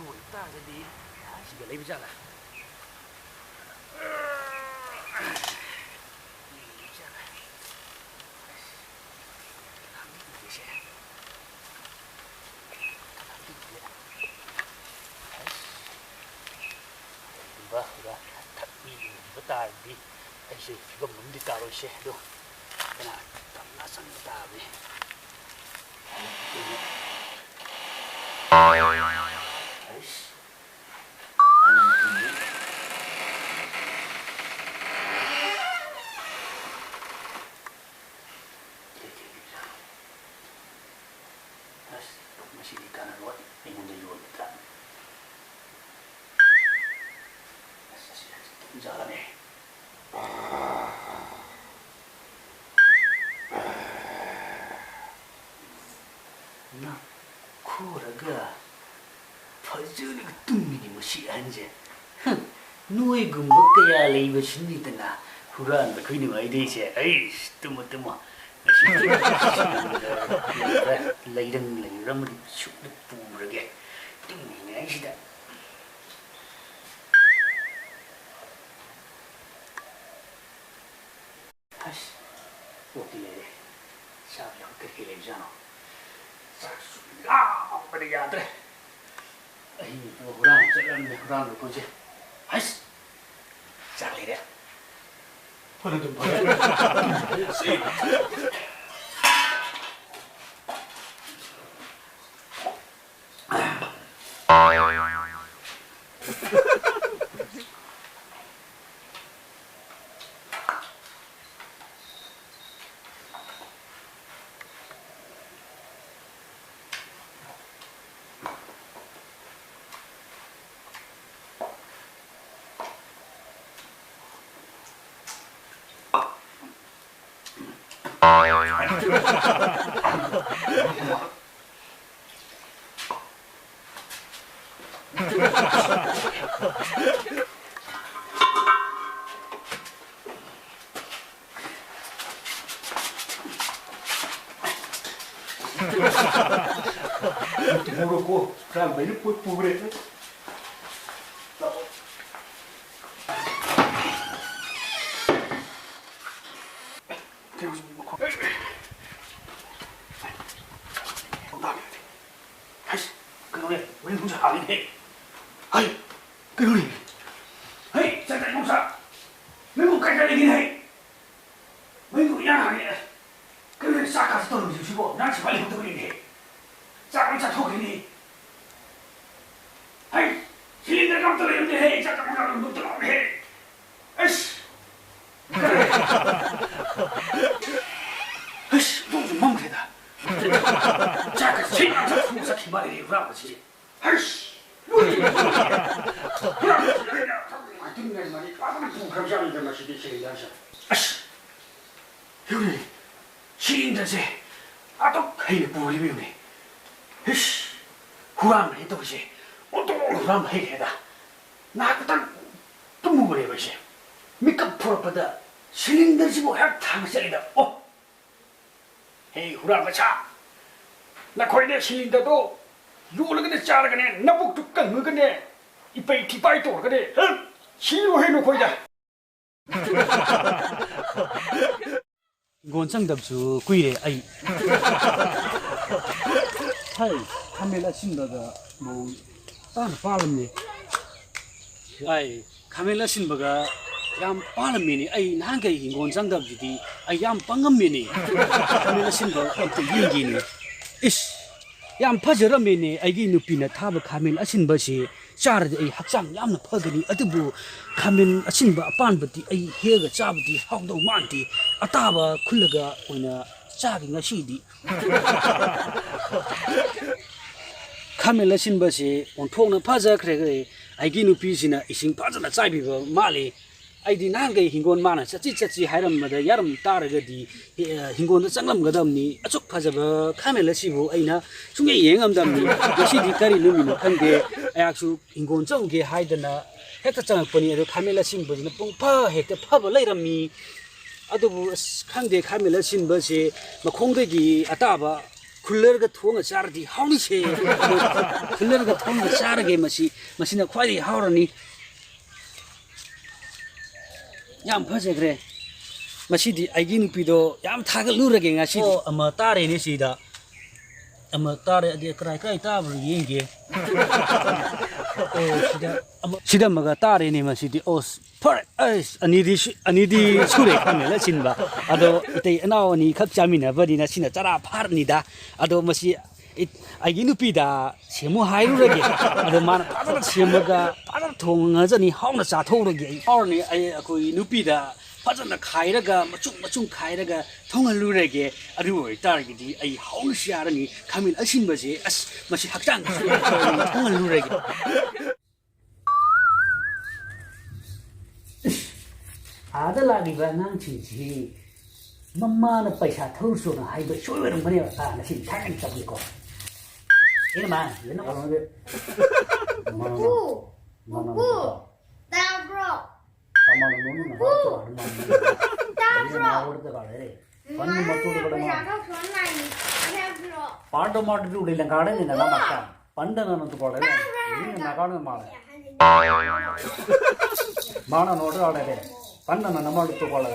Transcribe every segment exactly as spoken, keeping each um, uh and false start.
ꯑꯣꯏꯕ ꯇꯥꯔꯒꯗꯤ ꯁꯤꯗ ꯂꯩꯕ ꯖꯥꯠꯂꯥ? ꯀꯩꯒꯨꯝꯕ ꯍꯨꯔꯥꯟ ꯊꯛꯄꯤꯕ ꯇꯥꯔꯗꯤ ꯑꯩꯁꯦ ꯐꯤꯕꯝ ꯑꯃꯗꯤ ꯇꯥꯔꯣꯏꯁꯦ꯫ ꯑꯗꯣ ꯑꯩꯅ ꯇꯞꯅ ꯆꯪꯕ ꯇꯥꯕꯅꯤ꯫ ꯑꯩꯁ꯫ ꯑꯁ, ꯃꯁꯤꯗꯤ ꯀꯥꯟꯅꯔꯣꯏ꯫ ꯑꯩꯉꯣꯟꯗ ꯌꯣꯟꯕꯗ꯫ ꯑꯁ, ꯑꯁꯤ ꯇꯨꯝꯖꯥꯂꯅꯦ꯫ ꯅꯥꯈꯣꯔꯒ ꯐꯖꯅꯒ ꯇꯨꯝꯃꯤꯅꯤ ꯃꯁꯤ ꯑꯍꯟꯁꯦ꯫ ꯍꯝ, ꯅꯣꯏꯒꯨꯝꯕ ꯀꯌꯥ ꯂꯩꯕꯁꯤꯅꯤꯗꯅ ꯍꯨꯔꯥꯟꯕ ꯑꯩꯈꯣꯏꯅ ꯉꯥꯏꯗꯣꯏꯁꯦ꯫ ꯑꯩꯁ, ꯇꯨꯝꯃꯣ, ꯇꯨꯝꯃꯣ꯫ ꯉꯁꯤꯗꯤ ꯂꯩꯔꯪ ꯂꯩꯔꯪ ꯑꯃꯗꯤ ꯁꯨꯞꯅ ꯄꯨꯔꯒꯦ꯫ ꯇꯨꯝꯃꯤꯉꯩꯁꯤꯗ꯫ ꯑꯁ, ꯑꯣꯛꯇꯤ ꯂꯩꯔꯦ꯫ ꯆꯥꯕ ꯌꯥꯕ ꯀꯔꯤ ꯀꯔꯤ ꯂꯩꯕꯖꯥꯠꯅꯣ? ꯆꯥꯛꯁꯨ ꯂꯥꯝꯕꯅ ꯌꯥꯗ꯭ꯔꯦ꯫ ꯑꯍꯤꯡꯗꯣ ꯍꯨꯔꯥꯟ ꯆꯠꯂꯝꯅꯦ, ꯍꯨꯔꯥꯟꯕ ꯑꯩꯈꯣꯏꯁꯦ꯫ ꯑꯁ! ꯆꯥꯛ ꯂꯩꯔꯦ꯫ ꯐꯅ ꯑꯗꯨꯝ ꯐꯔꯦ꯫ ꯁꯤ꯫ ꯇꯨꯝꯃꯨꯔꯣꯀꯣ, ꯍꯨꯔꯥꯟꯕꯩꯅ ꯄꯣꯠ ꯄꯨꯈ꯭ꯔꯦ꯫ ꯀꯩꯅꯣꯁꯤ ꯃꯈꯣꯟ꯫ ꯍꯩꯁ, ꯀꯩꯅꯣꯅꯦ, ꯃꯅꯤꯡ ꯊꯣꯡꯁꯦ ꯍꯥꯡꯉꯤꯅꯦ꯫ ꯍꯩ, ꯀꯩꯅꯣꯅꯦ? ꯍꯩ, ꯆꯥꯏ ꯆꯥꯏ ꯅꯨꯡꯁꯥ꯫ ꯅꯪꯕꯨ ꯀꯥꯏ ꯀꯥꯏ ꯂꯩꯒꯦꯅꯦ, ꯍꯩ? ꯃꯩꯕꯨ ꯏꯌꯥ ꯍꯥꯡꯉꯦ꯫ ꯀꯩꯅꯣꯅꯦ, ꯆꯥꯛ ꯀꯥꯁꯦ ꯇꯧꯔꯝꯃꯤꯁꯦ ꯍꯧꯖꯤꯛꯄꯣ? ꯏꯟꯖꯥꯡ ꯁꯦꯝꯕ ꯂꯩꯍꯧꯗꯕꯅꯤꯅꯦ꯫ ꯆꯥꯛ ꯂꯣꯏ ꯆꯥꯊꯣꯛꯈ꯭ꯔꯦꯅꯦ꯫ ꯍꯩ, ꯁꯤꯂꯤꯟꯗꯔꯒ ꯑꯝꯇ ꯂꯩꯔꯝꯗꯦ, ꯍꯩ꯫ ꯆꯥꯛ ꯆꯥꯐꯝ ꯆꯥꯐꯝ ꯑꯝꯇ ꯂꯥꯛꯑꯣꯅꯦ, ꯍꯩ꯫ ꯑꯩꯁ! ꯑꯩꯁ! ꯅꯣꯡꯁꯨ ꯃꯝꯈ꯭ꯔꯦꯗ꯫ ꯆꯥꯛꯀ ꯁꯤ ꯉꯥꯛꯇ ꯊꯣꯡ ꯆꯠꯈꯤ ꯃꯥꯜꯂꯦ, ꯍꯨꯔꯥꯟꯕꯁꯤꯡꯁꯦ꯫ ꯍꯩꯁ! ꯂꯣꯏꯔꯦ! ꯍꯨꯔꯥꯟꯕꯁꯤꯡ ꯑꯩꯅ ꯉꯥꯏꯍꯥꯛꯇꯪ ꯉꯥꯏ ꯃꯥꯜꯂꯤ, ꯐꯖꯅ ꯄꯨꯈ꯭ꯔꯕꯖꯥꯠꯅꯤꯗ ꯃꯁꯤꯗꯤ ꯁꯤꯂꯤꯟꯗꯔꯁꯦ꯫ ꯑꯁ! ꯌꯦꯡꯉꯨꯅꯦ, ꯁꯤꯂꯤꯟꯗꯔꯁꯦ ꯑꯗꯨꯛ ꯍꯩꯅ ꯄꯨꯔꯤꯕ ꯌꯦꯡꯉꯨꯅꯦ꯫ ꯏꯁ! ꯍꯨꯔꯥꯟꯕꯅꯦ ꯇꯧꯔꯤꯁꯦ꯫ ꯑꯣꯟꯊꯣꯛꯅ ꯍꯨꯔꯥꯟꯕ ꯍꯩꯈ꯭ꯔꯦꯗ꯫ ꯉꯥꯏꯍꯥꯛꯇꯪ ꯇꯨꯝꯃꯨꯕꯅꯦꯕ ꯑꯩꯁꯦ꯫ ꯃꯤꯀꯞ ꯊꯣꯔꯛꯄꯗ ꯁꯤꯂꯤꯟꯗꯔꯁꯤꯕꯨ ꯍꯦꯛ ꯊꯥꯡꯒ ꯆꯠꯂꯤꯗ꯫ ꯑꯣ! ꯍꯦ ꯍꯨꯔꯥꯟꯕ ꯁꯥ! ꯅꯈꯣꯏꯅꯦ ꯁꯤꯂꯤꯟꯗꯔꯗꯣ ꯌꯣꯜꯂꯒꯅꯦ ꯆꯥꯔꯒꯅꯦ ꯅꯕꯨꯛꯇꯨ ꯀꯪꯉꯒꯅꯦ ꯏꯄꯩ ꯊꯤꯄꯥꯏ ꯇꯧꯔꯒꯅꯦ, ꯍꯦ, ꯁꯤꯔꯣ ꯍꯦ ꯅꯈꯣꯏꯗ꯫ ꯍꯤꯡꯒꯣꯜ ꯆꯪꯗꯕꯁꯨ ꯀꯨꯏꯔꯦ ꯑꯩ꯫ ꯍꯩ, ꯈꯥꯃꯦꯟ ꯑꯁꯤꯟꯕꯒ ꯃꯑꯣꯡ ꯇꯥꯅ ꯄꯥꯜꯂꯝꯃꯤ꯫ ꯍꯩ, ꯈꯥꯃꯦꯟ ꯑꯁꯤꯟꯕꯒ ꯌꯥꯝ ꯄꯥꯜꯂꯝꯃꯤꯅꯦ꯫ ꯑꯩ ꯅꯍꯥꯟꯈꯩ ꯍꯤꯡꯒꯣꯜ ꯆꯪꯗꯕꯁꯤꯗꯤ ꯑꯩ ꯌꯥꯝ ꯄꯪꯉꯝꯃꯤꯅꯦ꯫ ꯈꯥꯃꯦꯟ ꯑꯁꯤꯟꯕ ꯑꯝꯇ ꯌꯦꯡꯒꯦꯅꯦ꯫ ꯏꯁ! ꯌꯥꯝ ꯐꯖꯔꯝꯃꯦꯅꯦ, ꯑꯩꯒꯤ ꯅꯨꯄꯤꯅ ꯊꯥꯕ ꯈꯥꯃꯦꯟ ꯑꯁꯤꯟꯕꯁꯤ ꯆꯥꯔꯗꯤ ꯑꯩ ꯍꯛꯆꯥꯡ ꯌꯥꯝꯅ ꯐꯒꯅꯤ꯫ ꯑꯗꯨꯕꯨ ꯈꯥꯃꯦꯟ ꯑꯁꯤꯟꯕ ꯑꯄꯥꯟꯕꯗꯤ ꯑꯩ ꯍꯦꯛꯑꯒ ꯆꯥꯕꯗꯤ ꯍꯥꯎꯗꯧ ꯃꯥꯟꯗꯦ꯫ ꯑꯇꯥꯕ ꯈꯨꯜꯂꯒ ꯑꯣꯏꯅ ꯆꯥꯒꯦ ꯉꯁꯤꯗꯤ꯫ ꯈꯥꯃꯦꯟ ꯑꯁꯤꯟꯕꯁꯤ ꯑꯣꯟꯊꯣꯛꯅ ꯐꯖꯈ꯭ꯔꯦ꯫ ꯑꯩꯒꯤ ꯅꯨꯄꯤꯁꯤꯅ ꯏꯁꯤꯡ ꯐꯖꯅ ꯆꯥꯏꯕꯤꯕ ꯃꯥꯜꯂꯤ꯫ ꯑꯩꯗꯤ ꯅꯍꯥꯟꯈꯩ ꯍꯤꯡꯒꯣꯜ ꯃꯥꯅ ꯆꯠꯁꯤ ꯆꯠꯁꯤ ꯍꯥꯏꯔꯝꯕꯗ ꯌꯥꯔꯝ ꯇꯥꯔꯒꯗꯤ, ꯑꯦ, ꯍꯤꯡꯒꯣꯜꯗ ꯆꯪꯂꯝꯒꯗꯕꯅꯤ꯫ ꯑꯁꯨꯛ ꯐꯖꯕ ꯈꯥꯃꯦꯟ ꯑꯁꯤꯕꯨ ꯑꯩꯅ ꯁꯨꯡꯌꯦꯡ ꯌꯦꯡꯉꯝꯗꯕꯅꯤ꯫ ꯉꯁꯤꯗꯤ ꯀꯔꯤ ꯅꯨꯃꯤꯠꯅꯣ ꯈꯪꯗꯦ, ꯑꯩꯍꯥꯛꯁꯨ ꯍꯤꯡꯒꯣꯜ ꯆꯪꯒꯦ ꯍꯥꯏꯗꯅ ꯍꯦꯛꯇ ꯆꯪꯉꯛꯄꯅꯤ꯫ ꯑꯗꯣ ꯈꯥꯃꯦꯟ ꯑꯁꯤꯟꯕꯁꯤꯅ ꯄꯨꯡꯐ ꯍꯦꯛꯇ ꯐꯕ ꯂꯩꯔꯝꯃꯤ꯫ ꯑꯗꯨꯕꯨ ꯑꯁ ꯈꯪꯗꯦ, ꯈꯥꯃꯦꯟ ꯑꯁꯤꯟꯕꯁꯦ ꯃꯈꯣꯡꯗꯒꯤ ꯑꯇꯥꯕ ꯐꯨꯜꯂꯔꯒ ꯊꯣꯡꯉ ꯆꯥꯔꯗꯤ ꯍꯥꯎꯅꯤꯁꯦ꯫ ꯐꯨꯜꯂꯔꯒ ꯊꯣꯡꯉ ꯆꯥꯔꯒꯦ ꯃꯁꯤ꯫ ꯃꯁꯤꯅ ꯈ꯭ꯋꯥꯏꯗꯒꯤ ꯍꯥꯎꯔꯅꯤ꯫ ꯌꯥꯝ ꯐꯖꯈ꯭ꯔꯦ꯫ ꯃꯁꯤꯗꯤ ꯑꯩꯒꯤ ꯅꯨꯄꯤꯗꯣ ꯌꯥꯝ ꯊꯥꯒꯠꯂꯨꯔꯒꯦ ꯉꯁꯤꯗꯤ꯫ ꯑꯣ, ꯑꯃ ꯇꯥꯔꯦꯅꯦ ꯁꯤꯗ꯫ ꯑꯃ ꯇꯥꯔꯦ, ꯑꯗꯤ ꯀꯔꯥꯏ ꯀꯔꯥꯏ ꯇꯥꯕ꯭ꯔꯣ ꯌꯦꯡꯒꯦ꯫ ꯑꯣ, ꯁꯤꯗ ꯑꯃ, ꯁꯤꯗ ꯑꯃꯒ ꯇꯥꯔꯦꯅꯦ ꯃꯁꯤꯗꯤ꯫ ꯑꯣ, ꯐꯔꯦ꯫ ꯑꯩꯁ, ꯑꯅꯤꯗꯤ ꯁꯨ-, ꯑꯅꯤꯗꯤ ꯁꯨꯔꯦ ꯈꯥꯃꯦꯟ ꯑꯁꯤꯟꯕ꯫ ꯑꯗꯣ ꯏꯇꯩ ꯏꯅꯥꯎ ꯑꯅꯤꯈꯛ ꯆꯥꯃꯤꯟꯅꯕꯅꯤꯅ ꯁꯤꯅ ꯆꯔꯥ ꯐꯥꯔꯅꯤꯗ꯫ ꯑꯗꯣ ꯃꯁꯤ ꯏ-, ꯑꯩꯒꯤ ꯅꯨꯄꯤꯗ ꯁꯦꯝꯃꯨ ꯍꯥꯏꯔꯨꯔꯒꯦ꯫ ꯑꯗꯣ ꯃꯥꯅ ꯐꯖꯅ ꯁꯦꯝꯃꯒ ꯐꯖꯅ ꯊꯣꯡꯉꯖꯅꯤ, ꯍꯥꯎꯅ ꯆꯥꯊꯣꯛꯎꯔꯒꯦ ꯑꯩ꯫ ꯍꯥꯎꯔꯅꯤ, ꯑꯩ ꯑꯩꯈꯣꯏ ꯅꯨꯄꯤꯗ ꯐꯖꯅ ꯈꯥꯏꯔꯒ, ꯃꯆꯨꯝ ꯃꯆꯨꯝ ꯈꯥꯏꯔꯒ ꯊꯣꯡꯍꯜꯂꯨꯔꯒꯦ꯫ ꯑꯗꯨ ꯑꯣꯏꯇꯥꯔꯒꯗꯤ ꯑꯩ ꯍꯥꯎꯅ ꯆꯥꯔꯅꯤ꯫ ꯈꯥꯃꯦꯟ ꯑꯁꯤꯟꯕꯁꯦ, ꯑꯁ, ꯃꯁꯤ ꯍꯛꯆꯥꯡꯗꯁꯨ ꯊꯣꯡꯍꯜꯂꯨꯔꯒꯦ꯫ ꯏꯁ, ꯑꯥꯗ ꯂꯥꯛꯂꯤꯕ ꯑꯉꯥꯡꯁꯤꯡꯁꯤ ꯃꯃꯥꯅ ꯄꯩꯁꯥ ꯊꯧꯔꯨꯆꯣꯅ ꯍꯥꯏꯕ ꯁꯣꯏ ꯑꯣꯏꯔꯝꯒꯅꯦꯕ꯫ ꯑꯥ, ꯉꯁꯤꯗꯤ ꯊꯥꯏꯅ ꯆꯠꯂꯤꯀꯣ꯫ ꯏꯅꯝꯃ, ꯏꯅꯝꯃ꯫ ꯃꯃꯥꯅ, ꯃꯃꯥꯅ ꯇꯥꯕ꯭ꯔꯣ? ꯃꯃꯥꯅ ꯅꯣꯡꯃ ꯅꯍꯥꯟ ꯇꯧꯔꯛꯑꯗꯤ ꯃꯥꯅ ꯇꯥꯕ꯭ꯔꯣ? ꯅꯍꯥꯟ ꯋꯥꯔꯤ ꯇꯧꯔꯛꯑꯦ꯫ ꯄꯟꯗ ꯃꯇꯨꯗ ꯀꯗ ꯃꯥ꯫ ꯄꯥꯟꯗ ꯃꯥ ꯗꯨ ꯂꯦ ꯂꯪꯒꯥꯗ ꯅꯤꯅ ꯅꯃꯛꯇ꯫ ꯄꯟꯗ ꯅꯅ ꯇꯨ ꯀꯣꯂꯦ꯫ ꯅꯤꯅ ꯅꯒꯥꯗ ꯃꯥꯂꯦ꯫ ꯃꯥꯅ ꯅꯣꯗ ꯀꯥꯂꯦ꯫ ꯄꯟꯗ ꯅꯅ ꯃꯥ ꯇꯨ ꯀꯣꯂꯦ꯫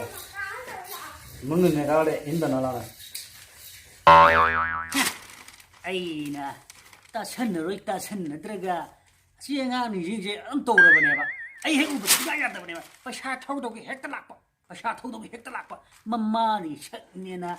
ꯃꯨꯟꯅ ꯅꯒꯥꯗ ꯏꯟꯗ ꯅꯂꯥꯅ꯫ ꯑꯩꯅ ꯇꯥꯁꯟꯅꯔꯣꯏ ꯇꯥꯁꯟꯅꯗ꯭ꯔꯒ ꯑꯁꯤ ꯑꯉꯥꯡꯁꯤꯡꯁꯦ ꯑꯗꯨꯝ ꯇꯧꯔꯕꯅꯦꯕ꯫ ꯑꯩ ꯍꯦꯛ ꯎꯕ ꯁꯨꯡꯌꯥ ꯌꯥꯗꯕꯅꯦꯕ꯫ ꯄꯩꯁꯥ ꯊꯧꯗꯧꯒꯤ ꯍꯦꯛꯇ ꯂꯥꯛꯄ꯫ ꯄꯩꯁꯥ ꯊꯧꯗꯧꯒꯤ ꯍꯦꯛꯇ ꯂꯥꯛꯄ꯫ ꯃꯃꯥꯒꯤ ꯁꯛꯅꯦꯅ꯫